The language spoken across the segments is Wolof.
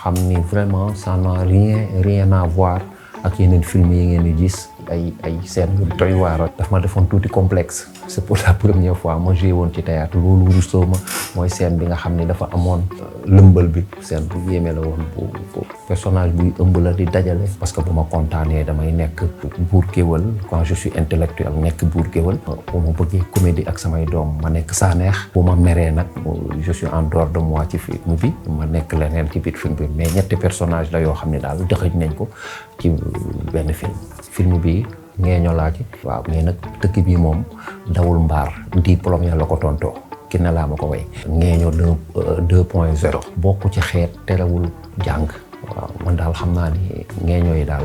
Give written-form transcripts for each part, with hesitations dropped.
xam ni vraiment ça n'a rien à voir ak yeneen film yi ngeen di gis ay scènes yu doy waar. daf ma defoon tuuti complexe. c'est pour la première fois ma joué woon ci théâtre loolu rusloo ma mooy scène bi nga xam ni dafa amoon lëmbal bi scène bu yéeme la woon bu personnage buy ëmb la di dajale. parce que bu ma kontaanee damay nekk buur géwël quand je suis intellectuel nekk buur géwël. bu ma bëggee comédie ak samay doom ma nekk Sanex. bu ma meree nag je suis en dehors de moi ci film bi ma nekk leneen ci biir film bi mais ñetti personnage la yoo xam ne daal dëxëj nañ ko ci benn film bi Ngeeño laa ci. waaw mais nag dëkk bi moom dawul mbaar diplôme ya la ko tontoo ki ne laa ma ko way. Ngeeño 2.0 bokk ci xeet terewul jàng. waaw man daal xam naa ni Ngeeño yi daal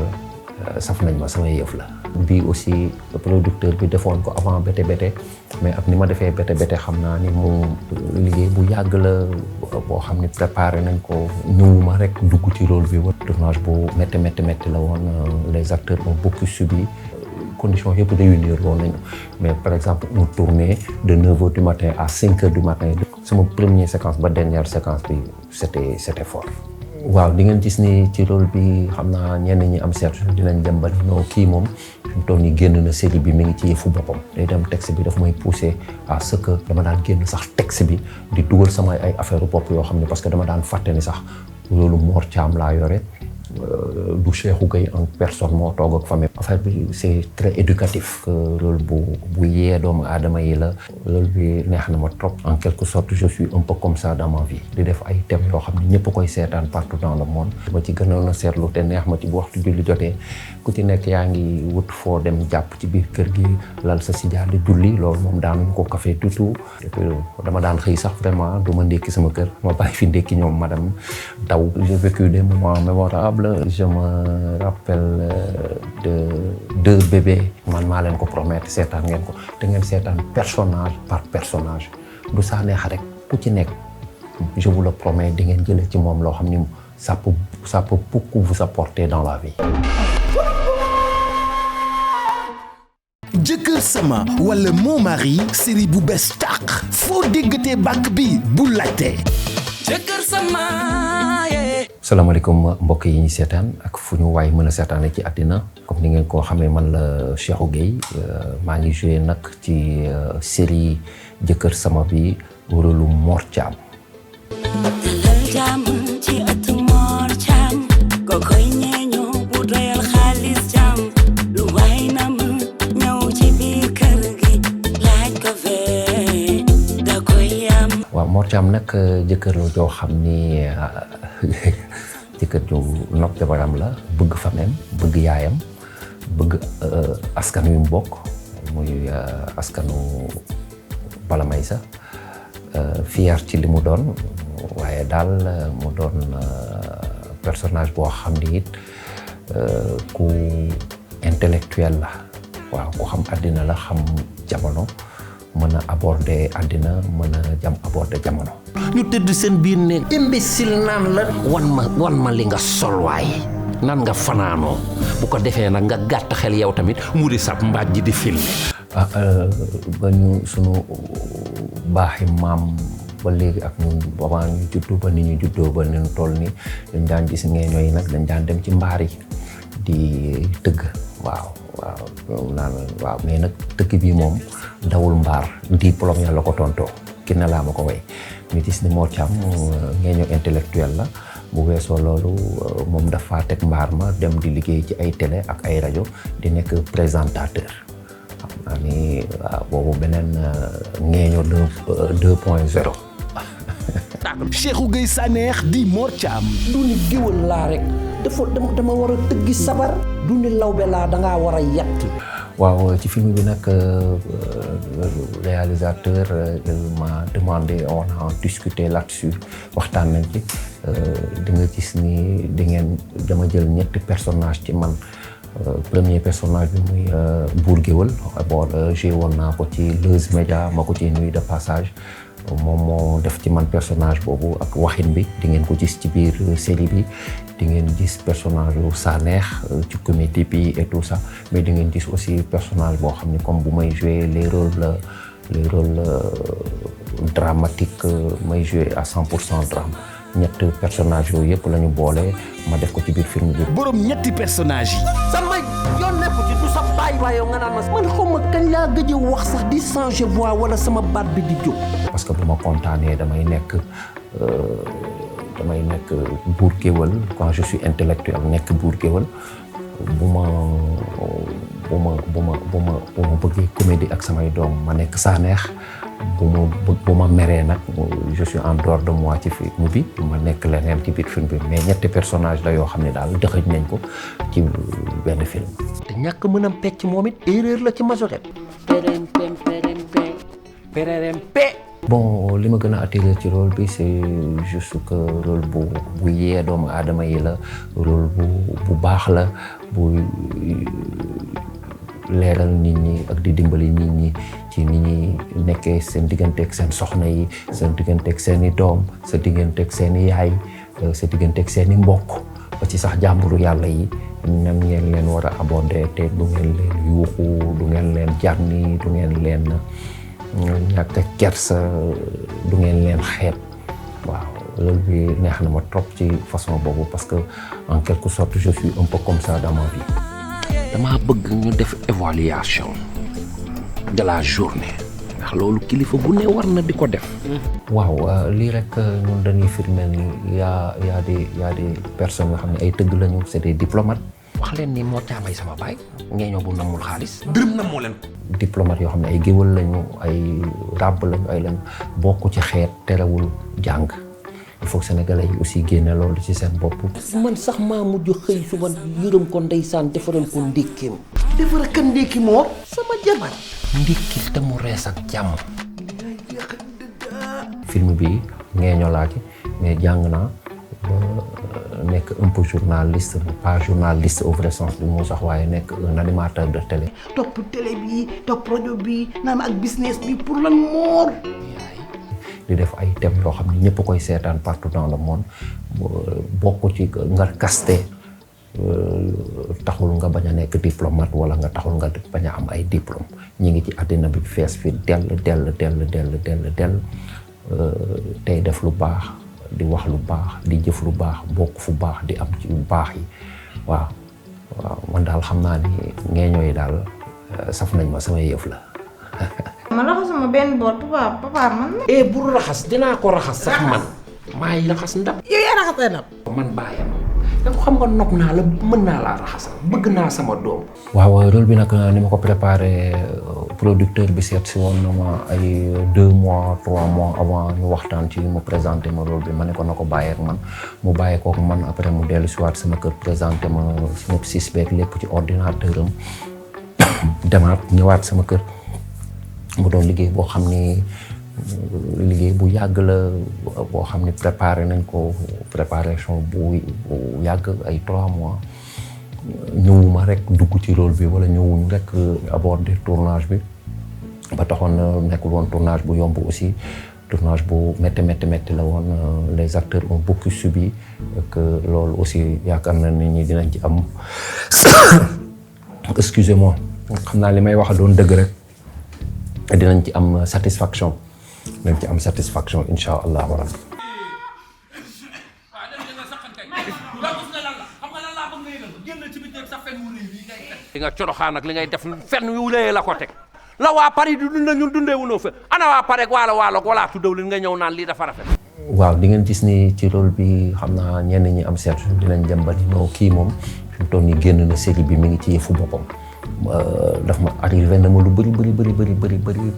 saf nañ ma sama yëf la. bii aussi producteur bi defoon ko avant Bété Bété mais ak ni ma defee Bété Bété xam naa ni mu liggéey bu yàgg la boo xam ni préparé nañ ko ñëwuma rek dugg ci rôle bi. tournage bu métti la woon les acteurs ont beaucoup subi. conditions yëpp réunir woon nañu mais par exemple on tournait de 9h du matin à 5h du matin. sama première séquence ba dernière séquence bi c'était fort. waaw di ngeen gis ni ci rôle bi xam naa ñenn ñi am seetlu dinañ dem ba non kii moom fi mu toll nii génn na série bi mi ngi ci yëfu boppam. day dem texte bi daf may pousser à ce que dama daan génn sax texte bi di dugal sama ay affaire bopp yoo xam ne parce que dama daan fàtte ni sax loolu Mor Thiam laa yore. du Cheikhou Gueye en personne moo toog ak famille. affaire bi c'est très éducatif. loolu bu yee doomu aadama yi la. loolu bi neex na ma trop. en quelque sorte je suis un peu comme ça dans ma vie. di def ay thèmes yoo xam ne ñëpp koy seetaan partout dans le monde. ma ci gënoon a seetlu te neex ma ci bu waxtu julli jotee ku ci nekk yaa ngi wut foo dem jàpp ci biir kër gi lal sa sijaada di julli loolu moom daanuñu ko café tuuti. dama daan xëy sax vraiment du ma ndékki sama kër ma bàyyi fi ndékki ñoom madame Daw. j'ai vécu des moments mémorables. je me rappelle de 2 bébés. man maa leen ko promettre seetaan ngeen ko te ngeen seetaan personnage par personnage du Sanex rek ku ci nekk je vous le promets di ngeen jëlee ci moom loo xam ni ça peut beaucoup vous apporter dans la vie. jëkkër sama wala mon mari série bu bees tàq foo déggatee bàkk bi bu laajte. jëkkër sama. salaamaaleykum mbokk yi ñu seetaan ak fu ñu waay mën a seetaane ci àddina comme ni ngeen koo xamee man la Cheikhou Gueye maa ngi joué nag ci série jëkkër sama bi rôle Mor Thiam. waaw Mor Thiam nag jëkkër la joo xam ni jëkkër ju nopp jabaram la bëgg fameem bëgg yaayam bëgg askan wi mu bokk muy askanu Bala Maysa fier ci li mu doon waaye daal mu doon personnage boo xam ni it ku intellectuel la waaw ku xam àddina la xam jamono mën a aborder àddina mën a aborder jamono. ñu tëdd seen biir ne imbécile naan la wan ma li nga sol waay nan nga fanaanoo bu ko defee nag nga gàtt xel yow tamit mu di sab mbaaj ji di film. ba ñu sunu baaxi maam ba léegi ak ñun ba ñu juddu ba ni ñu juddoo ba ni ñu toll ni dañ daan gis Ngeeño yi nag dañ daan dem ci mbaar yi di tëgg waaw mais nag dëkk bi moom dawul mbaar diplôme ya la ko tontoo ki ne laa ma ko way. ñu gis ni Mor Thiam Ngeeño intellectuel la bu weesoo loolu moom dafa teg mbaar ma dem di liggéey ci ay télé ak ay rajo di nekk présentateur. xam naa ni boobu beneen Ngeeño 2.0. Cheikhou Gueye Sanex di Mor Thiam. du ni géwël laa rek dama war a tëggi sabar du ni lawbe laa dangaa war a yett. waaw ci film bi nag réalisateur il m'a demandé on a discuté là-dessus waxtaan nañ ci di nga gis ni dama jël ñetti personnage ci man. premier personnage bi muy buur géwël joué woon naa ko ci Leuz Média ma ko ci nuyu de passage moom moo def ci man personnage boobu ak waxin bi di ngeen ko gis ci biir série bi di ngeen gis personnage yu Sanex ci comédie bi et tout ça mais di ngeen gis aussi personnage boo xam ne comme bu may joué les rôles dramatiques may joué à 100% drame ñett personnage yooyu yëpp la ñu boole ma def ko ci biir film bi. borom ñetti personnage yi. sama yoon nekku ci du sa bàyyi waaye nga naan ma man xaw ma kañ laa gëj a wax sax di changer voix wala sama baat bi di jóg. parce que bu ma kontaanee damay nekk buur géwël quand je suis intellectuel nekk buur géwël bu ma bëggee comédie ak samay doom ma nekk Saneex bu ma meree nag je suis en dehors de moi ci film bi ma nekk leneen ci biir film bi mais ñetti personnage la yoo xam ne daal dëxëj nañ ko ci benn film. te ñàkk mën a pecc moom it erreur la ci majorette. bon li ma gën a attiré ci rôle bi c'est juste que rôle bu yee doomu aadama yi la rôle bu baax la bu leeral nit ñi ak di dimbali nit ñi ci nit ñi nekkee seen digganteeg seen soxna yi seen digganteeg seen i doom sa digganteeg seen i yaay sa digganteeg seen i mbokk ba ci sax jàmburu yàlla yi nan ngeen leen war a aborder te du ngeen leen yuuxu du ngeen leen jarni du ngeen leen ñàkk kersa du ngeen leen xeeb waaw loolu bi neex na ma trop ci façon boobu parce que en quelque sorte je suis un peu comme ça dans ma vie. damaa bëgg ñu def évaluation de la journée ndax loolu kilifa bu ne war na di ko def. waaw lii rek ñun dañuy firmeel ni y a des personnes yoo xam ne ay tëgg lañu c'est des diplomates. wax leen ni moo caamay sama baay ngeeñoo bu namul xaalis. dërëm na moo leen ko. diplomate yoo xam ne ay géwël lañu ay ràbb lañu ay lañu bokk ci xeet terewul jàng il faut que sénégalais yi aussi génne loolu ci seen bopp. man sax maa mujj xëy suba yërëm ko ndeysaan defaral ko ndékkeem. defaral ko ndékki moo sama jabar. ndékki te mu rees ak jàmm. film bi ngeeño laa ci mais jàng naa nekk un peu journaliste pas journaliste au vrai sens du mot sax waaye nekk un animateur de télé. topp télé bi topp rajo bi naan ak business bi pour lan moor. di def ay thèmes yoo xam ne ñëpp koy seetaan partout dans le monde bokk ci nga kaste taxul nga bañ a nekk diplomate wala nga taxul nga bañ a am ay diplôme ñi ngi ci àddina bi fees fi dell tey def lu baax di wax lu baax di jëf lu baax bokk fu baax di am ci lu baax yi waaw man daal xam naa ni ngeeñoo yi daal saf nañ ma sama yëf la. ma raxas sama benn bool papa man. bul raxas dinaa ko raxas sax man maay raxas ndab. yow yaa raxasee ndab. man bàyyam yow xam nga nopp naa la mën naa laa raxasal bëgg naa sama doom. waaw rôle bi nag ni ma ko préparé producteur bi seet si woon na ma ay 2 mois 3 mois avant ñu waxtaan ci mu présenté ma rôle bi ma ne ko na ko bàyyee ak man mu bàyyee kook man après mu dellu si waat sama kër présenté ma synopsis beeg lépp ci ordinateur am demaat ñëwaat sama kër. mu doon liggéey boo xam ni liggéey bu yàgg la boo xam ni préparé nañ ko préparation bu yàgg ay 3 mois ñëwuma rek dugg ci rôle bi wala ñëwuñ rek aborder tournage bi ba taxoon na nekkul woon tournage bu yomb aussi tournage bu métti la woon les acteurs ont beaucoup subi que loolu aussi yaakaar na nit ñi dinañ ci am excusez-moi xam naa li may wax doon dëgg rek dinañ ci am satisfaction incha allah rabbi. li nga coroxaan ak li ngay def fenn yu lee la ko teg la waa Paris di dund ñun dundee wunoo fa ana waa Paris ak waalo wala tuddaw li nga ñëw naan lii dafa rafet. waaw di ngeen gis ni ci rôle bi xam naa ñenn ñi am seetlu dinañ dem ba ni non kii moom fi mu toll nii génn na série bi mi ngi ci yëfu boppam. daf ma arrivé na ma lu bëri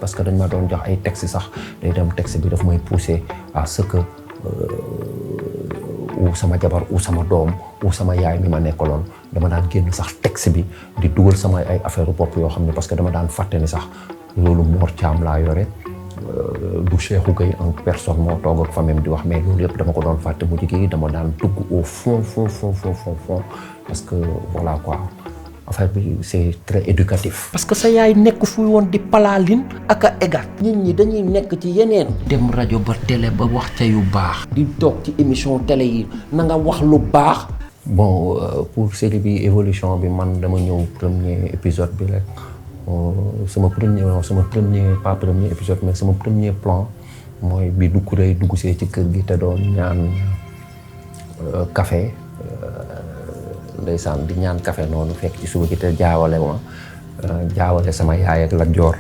parce que dañ ma doon jox ay texte sax day dem texte bi daf may pousser à ce que ou sama jabar ou sama doom ou sama yaay mi ma nekkaloon dama daan génn sax texte bi di dugal sama ay affaire bopp yoo xam ne parce que dama daan fàtte ni sax loolu Mor Thiam laa yore du Cheikhou Gueye en personne moo toog ak famille di wax mais loolu yëpp dama ko doon fàtte mu jigéen dama daan dugg au fond parce que voilà quoi. affaire bi c'est très éducatif. parce que sa yaay nekk fu woon di palaaline ak a égat nit ñi dañuy nekk ci yeneen. dem rajo ba télé ba wax ca yu baax. di toog ci émission télé yi na nga wax lu baax. bon pour série bi évolution bi man dama ñëw premier épisode bi rek sama premier épisode mais sama premier plan mooy bi du kuréy dugg see ci kër gi te doon ñaan café ndeysaan di ñaan café noonu fekk ci suba gi te jaawale sama yaay ak Lat Joor.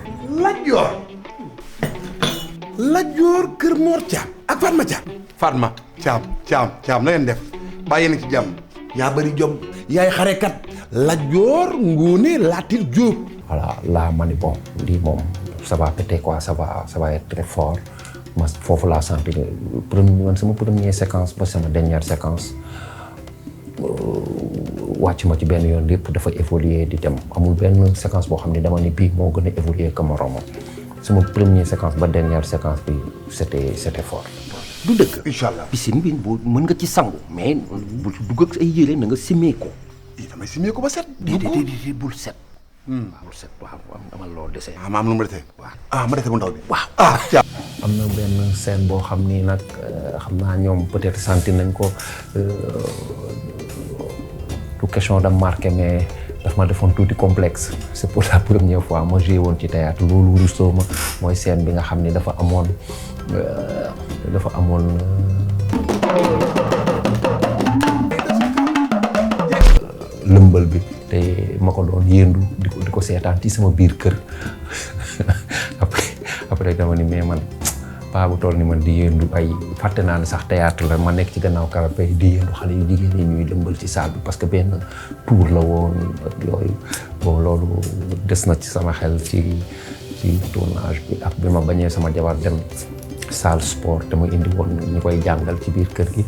Lat Joor kër Mor Thiam ak Fatma Thiam. Fatma Thiam na ngeen def bàyyi na ci jàmm. yaa bëri jom yaay xarekat Lat Joor Ngoné Latyr Diop. voilà là ma ni bon lii moom ça va péter quoi ça va être très fort ma foofu laa sentir sama première séquence ba sama dernière séquence wàcc ma ci benn yoon lépp dafa évoluer di dem amul benn séquence boo xam ne dama ni bii moo gën a évoluer que moromam sama première séquence ba dernière séquence bi c'était fort. du dëgg. incha allah piscine bi boo mën nga ci sangu mais bul dugg ak ay yére na nga simee ko. damay simee ko ba set. déedéet bul set. bul set waaw dama loolu dese. ma am lu ma dese. waaw ma dese bu ndaw bi. waaw Thiam. am na benn scène boo xam ni nag xam naa ñoom peut-être sentir nañ ko du question de marqué mais daf ma defoon tuuti complexe c'est pour la première fois ma joué woon ci théâtre loolu rustoo ma mooy scène bi nga xam ni dafa amoon lëmbal bi te ma ko doon yéendu di ko seetaan ci sama biir kër après dama ni mais man paa bu toll ni man di yéendu ay fàtte naa ne sax théâtre la ma nekk ci gannaaw canapé di yéendu xale yu jigéen ñi ñuy lëmbal ci salle bi parce que benn tour la woon ak yooyu bon loolu des na ci sama xel ci tournage bi ak bi ma bañee sama jabar dem salle sport te mu indi woon ñu koy jàngal ci biir kër gi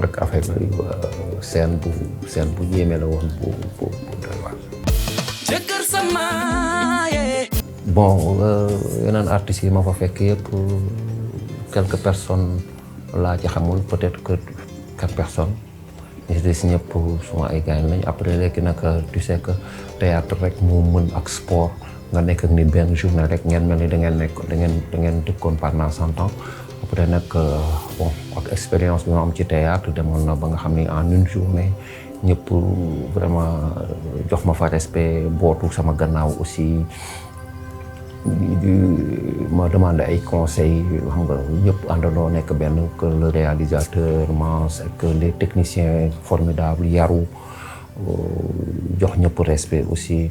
ak affaire yooyu scène bu yéeme la woon bu doy waar. bon yeneen artistes yi ma fa fekk yëpp quelques personnes laa ci xamul peut-être que 4 personnes ñi si des ñëpp suma ay gaañ lañ après léegi nag tu sais que théâtre rek moo mën ak sport nga nekk ak nit benn journée rek ngeen mel ni da ngeen dëkkoon pendant 100 ans après nag bon ak expérience bi ma am ci théâtre demoon na ba nga xam ni en une journée ñëpp vraiment jox ma fa respect bootu sama gannaaw aussi ma demandé ay conseils xam nga ñëpp àndandoo nekk benn que le réalisateur que les techniciens formidables yaru jox ñëpp respect aussi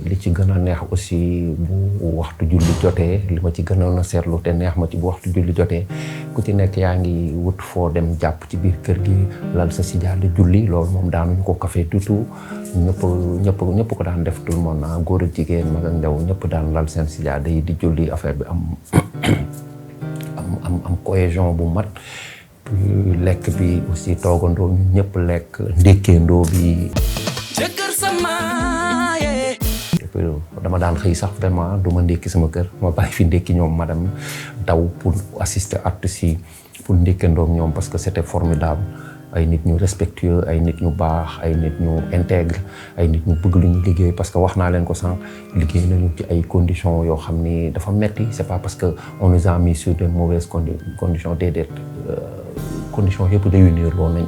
li ci gën a neex aussi bu waxtu julli jotee li ma ci gënoon a seetlu te neex ma ci bu waxtu julli jotee ku ci nekk yaa ngi wut foo dem jàpp ci biir kër gi lal sa sijaada julli loolu moom daanuñu ko café tuuti ñëpp ko daan def tout le monde góor ak jigéen mag ak ndaw ñëpp daan lal seen sijaada yi di julli affaire bi am cohésion bu mat lekk bi aussi toogandoo ñëpp lekk ndékkeendoo bi. dama daan xëy sax vraiment du ma ndékki sama kër ma bàyyi fi ndékki ñoom madame daw pour assister artistes yi pour ndékkandoog ñoom parce que c'était formidable ay nit ñu respectueux ay nit ñu baax ay nit ñu intègre ay nit ñu bëgg lu ñu liggéey parce que wax naa leen ko sànq liggéey nañu ci ay conditions yoo xam ni dafa metti c'est pas parce que on nous a mis sur de mauvaises conditions déedéet conditions yëpp réunir loolu nañu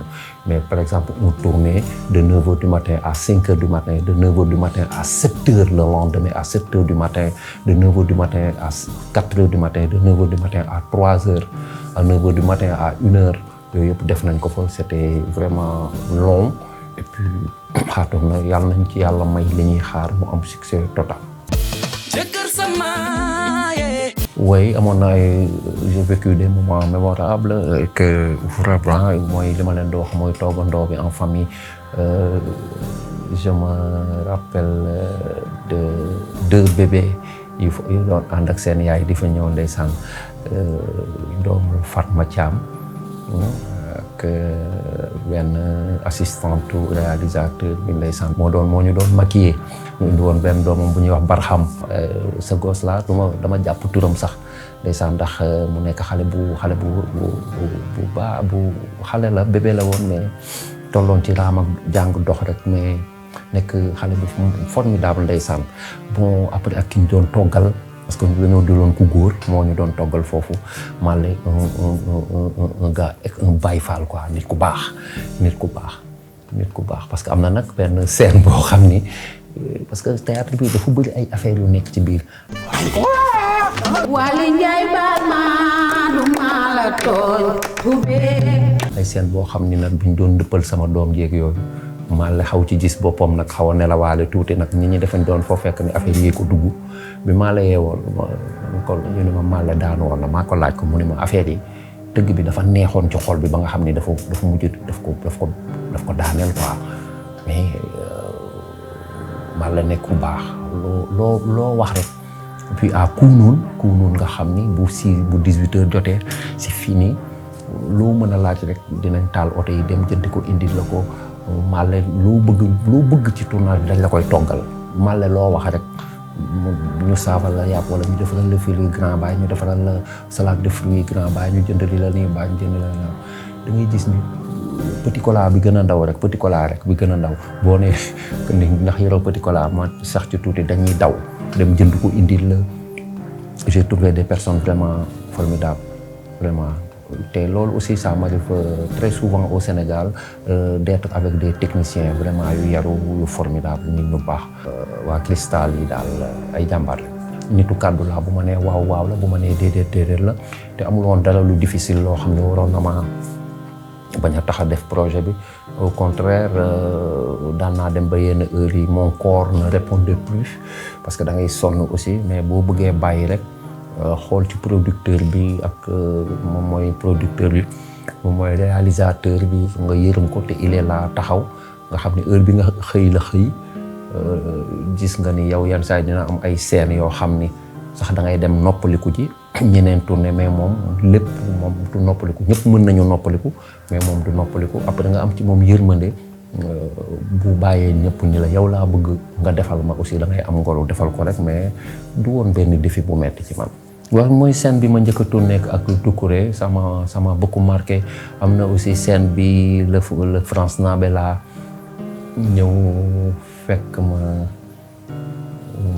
mais par exemple on tournait de 9h du matin à 5h du matin de 9h du matin à 7h le lendemain à 7h du matin de 9h du matin à 4h du matin de 9h du matin à 3h à 9h du matin à 1h yooyu yëpp def nañ ko fa c'était vraiment long et puis xaatoon na yàlla nañ ci yàlla may li ñuy xaar mu am succès total. Oui, j'ai vécu des moments mémorables que vraiment mooy li ma leen di wax mooy toogandoo bi en famille je me rappelle de 2 bébés yu doon ànd ak seen yaay di fa ñëw ndeysaan doomu Fatma Thiam ak benn assistante réalisateur bi ndeysaan moo ñu doon maquillé ñu indi woon benn doomam bu ñuy wax Barham sa gosse la dama jàpp turam sax ndeysaan ndax mu nekk xale la bébé la woon mais tolloon ci raam ak jàng dox rek mais nekk xale bu formidable ndeysaan bon après ak ki ñu doon toggal parce que dañoo doloon ku góor moo ñu doon toggal foofu male un gars un Baye Fall quoi nit ku baax parce que am na nag benn scène boo xam ni parce que théâtre bi dafa bëri ay affaires yu nekk ci biir Wali Njaay baal ma du maa la tooñ ay scène boo xam ni nag buñ doon dëppal sama doom jeeg yooyu Malle xaw ci gis boppam nag xaw a nelawaale tuuti nag nit ñi defañ doon foo fekk ni affaire yi ko dugg bi Malle yeewoon ko ñu ne ma Malle daanu woon na maa ko laaj ko mu ne ma affaire yi tëgg bi dafa neexoon ci xol bi ba nga xam ni dafa mujj daf ko daaneel quoi mais Malle nekk ku baax loo wax rek puis à Kounoune nga xam ni bu 18h jotee c'est fini loo mën a laaj rek dinañ taal oto yi dem jënd ko indil la ko Malle loo bëgg ci tournage bi dañ la koy toggal Malle loo wax rek ñu saafal la yàpp wala ñu defaral la fili grand baay ñu defaral la salade de fruits grand baay ñu jëndali la nii baay ñu jënd la da ngay gis ni petit cola bi gën a ndaw rek petit cola rek bi gën a ndaw boo nee ndax yoroo petit cola ma sax ci tuuti dañuy daw dem jënd ko indil la j'ai trouvé des personnes vraiment formidables vraiment te loolu aussi ça m'arrive très souvent au Sénégal d'être avec des techniciens vraiment yu yaru yu formidable nit ñu baax waa Cristal yi daal ay jàmbaar la nitu kàddu la bu ma nee waaw la bu ma nee déedéet la te amul woon dara lu difficile loo xam ne waroon na ma bañ a tax a def projet bi au contraire daan naa dem ba yenn heures yi mon corps ne répondait plus parce que da ngay sonn aussi mais boo bëggee bàyyi rek xool ci producteur bi ak moom mooy producteur bi moom mooy réalisateur bi nga yërëm ko te il est là taxaw nga xam ne heure bi nga xëy la xëy gis nga ni yow yenn saa yi dina am ay scènes yoo xam ni sax da ngay dem noppaliku ji ñeneen tourné mais moom lépp moom du noppaliku ñëpp mën nañu noppaliku mais moom du noppaliku après nga am ci moom yërmande bu bàyyee ñëpp ni la yow laa bëgg nga defal ma aussi da ngay am ngolu defal ko rek mais du woon benn défi bu metti ci man. waaw mooy scène bi ma njëkk a tourné ak Doucouré sama beaucoup marqué am na aussi scène bi le France Nabela ñëw fekk ma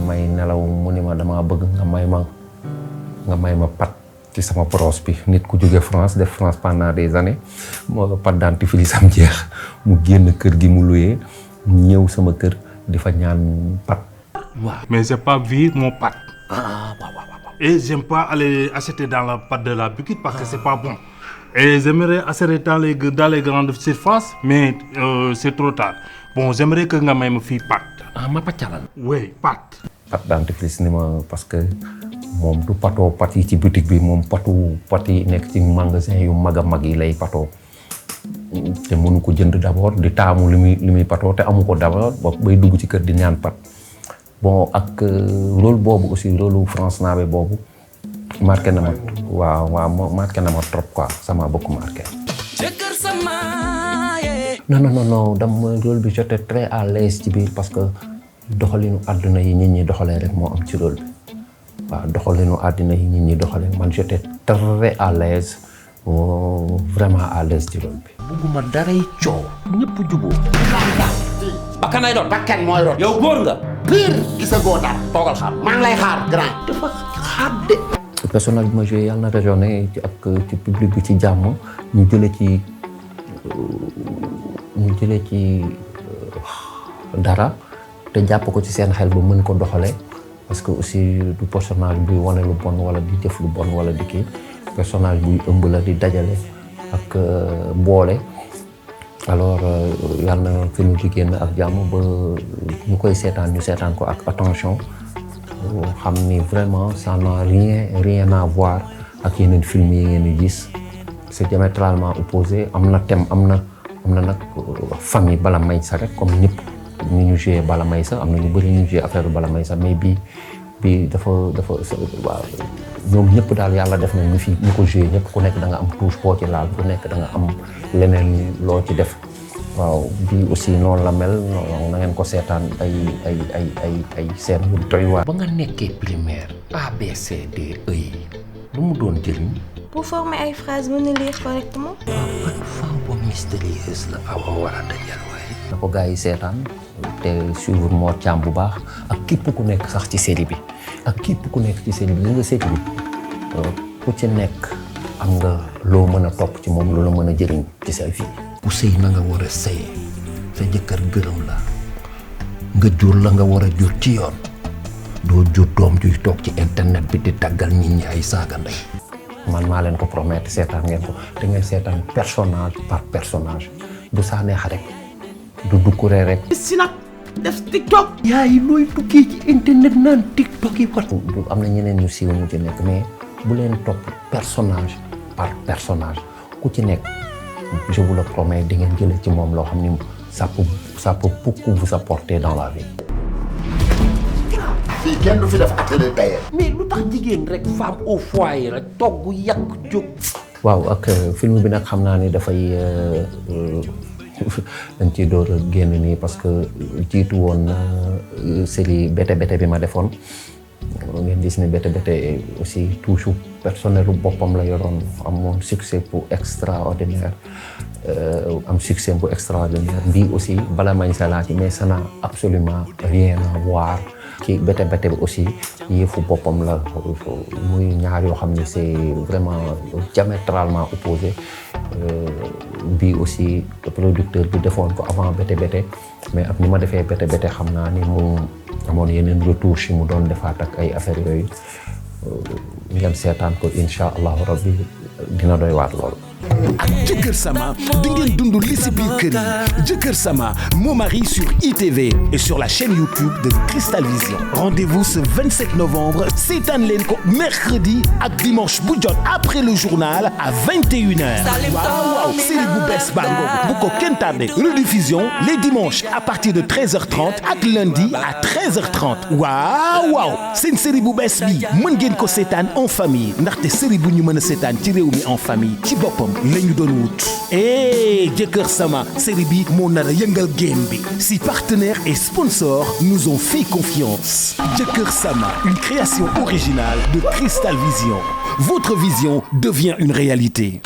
may nelaw mu ni ma dama bëgg nga may ma pat ci sama brosse bi nit ku jóge France def France pendant des années moo pat dentifrice am jeex mu génn kër gi mu luyee ñëw sama kër di fa ñaan pat. waaw mais j'ai pas vu mon pat. Et j'aime pas aller acheter dans la pâte de la boutique parce que c'est pas bon. Et j'aimerais acheter dans les grandes surfaces, mais c'est trop tard. Bon, j'aimerais que nga may ma fii pâte. ma pàccalan. Oui, pâte. Pâte dentifrice ni ma parce que moom du patoo pat yi ci boutique bi moom pat yi nekk ci magasin yu mag a mag yi lay patoo te mënu ko jënd d'abord di taamu li muy patoo te amu ko d'abord bay dugg ci kër di ñaan pat. bon ak rôle boobu aussi rôle France Nabe boobu marqué na ma waaw marqué na ma trop quoi ça m'a beaucoup marqué. non dama rôle bi j'étais très à l'aise ci biir parce que doxalinu àdduna yi nit ñi doxalee rek moo am ci rôle bi waaw doxalinu àdduna yi nit ñi doxalee man j'étais très à l'aise vraiment à l'aise ci rôle bi. bugguma daray coow ñëpp juboo. bakkan lay doon bakkan mooy doon. yow góor nga. pire gisagoo dara toogal xaar maa ngi lay xaar grand. dafa xaar de. personnage bi ma joué yàlla na raisonné ci ak ci public bi ci jàmm ñu jëlee ci dara te jàpp ko ci seen xel ba mën ko doxale parce que aussi du personnage buy wane lu bon wala di def lu bon wala di kii personnage buy ëmb la di dajale ak boole. alors yàlla na film bi génn ak jàmm ba ñu koy ñu seetaan ko ak attention xam ni vraiment ça n'a rien à voir ak yeneen film yi ngeen di gis c'est diamétralement opposé am na thème am na nag famille Bala Maysa rek comme ñëpp ñu joué Bala Maysa am na ñu bëri ñu joué affaire Bala Maysa mais bii dafa waaw ñoom ñëpp daal yàlla def na ñu ko joué ñëpp ku nekk da nga am touche boo ci laal ku nekk da nga am leneen loo ci def waaw bii aussi noonu la mel na ngeen ko seetaan ay seen yu doy waar. ba nga nekkee primaire ABCD yi lu mu doon jëriñ. Pour former ay phrases mën a lire correctement. ban femme bu mystérieuse la Awa war a dajal waaye. na ko gars yi seetaan te suivre Mor Thiam bu baax ak képp ku nekk sax ci série bi ak képp ku nekk ci série bi li nga série bi ku ci nekk am nga loo mën a topp ci moom loola mën a jëriñ ci sa vie. ku sëy na nga war a sëy sa jëkkër gërëm la nga jur la nga war a jur ci yoon doo jur doom juy toog ci internet bi di tàggal nit ñi ay saaga ndey. man maa leen ko promettre seetaan ngeen ko da ngeen seetaan personnage par personnage du Sanex rek du Doucouré rek. Snap def TikTok. yaay looy tukkee ci internet naan TikTok yi wat. du am na ñeneen ñu siiw ñu ci nekk mais bu leen topp personnage par personnage ku ci nekk je vous le promets di ngeen jëlee ci moom loo xam ni ça peut beaucoup vous apporter dans la vie. fii kenn du fi def atelier tailleur. mais lu tax jigéen rek femme au foyer rek togg yàq jóg. waaw ak film bi nag xam naa ni dafay dañ ciy door a génn nii parce que jiitu woon na série Bété Bété bi ma defoon ngeen gis ni Bété Bété aussi toujours personnel bu boppam la yoroon amoon succès bu extraordinaire am succès bu extraordinaire bii aussi bala mañ sa ci mais ça n'a absolument rien à voir ci Bété Bété bi aussi yëfu boppam la muy ñaar yoo xam ne c'est vraiment diamétralement opposé bii aussi producteur bi defoon ko avant Bété Bété mais ak ni ma defee Bété Bété xam naa ni mu amoon yeneen retouche yi mu doon defaat ak ay affaires yooyu ngeen seetaan ko incha allahu rabbi dina doy waat loolu. ak Jëkkër Sama di ngeen dund li si biir kër yi Jëkkër Sama mon mari sur ITV et sur la chaîne YouTube de Cristal Vision. Rendez-vous ce 27 novembre seetaan leen ko mercredi ak dimanche bu jot après le journal à 21h. waaw série bu bees baa ngoogu bu ko kenn tardé rediffusion les dimanches à partir de 13h30 ak lundi à 13h30 waaw seen série bu bees bi mën ngeen ko seetaan en famille ndaxte série bu ñu mën a seetaan ci réew mi en famille ci boppam la ñu doon wut. Jëkkër Sama série bi moo nar a yëngal game bi si partenaires et sponsors nous ont fait confiance. Jëkkër Sama, une création originale de Cristal Vision. Votre vision devient une réalité.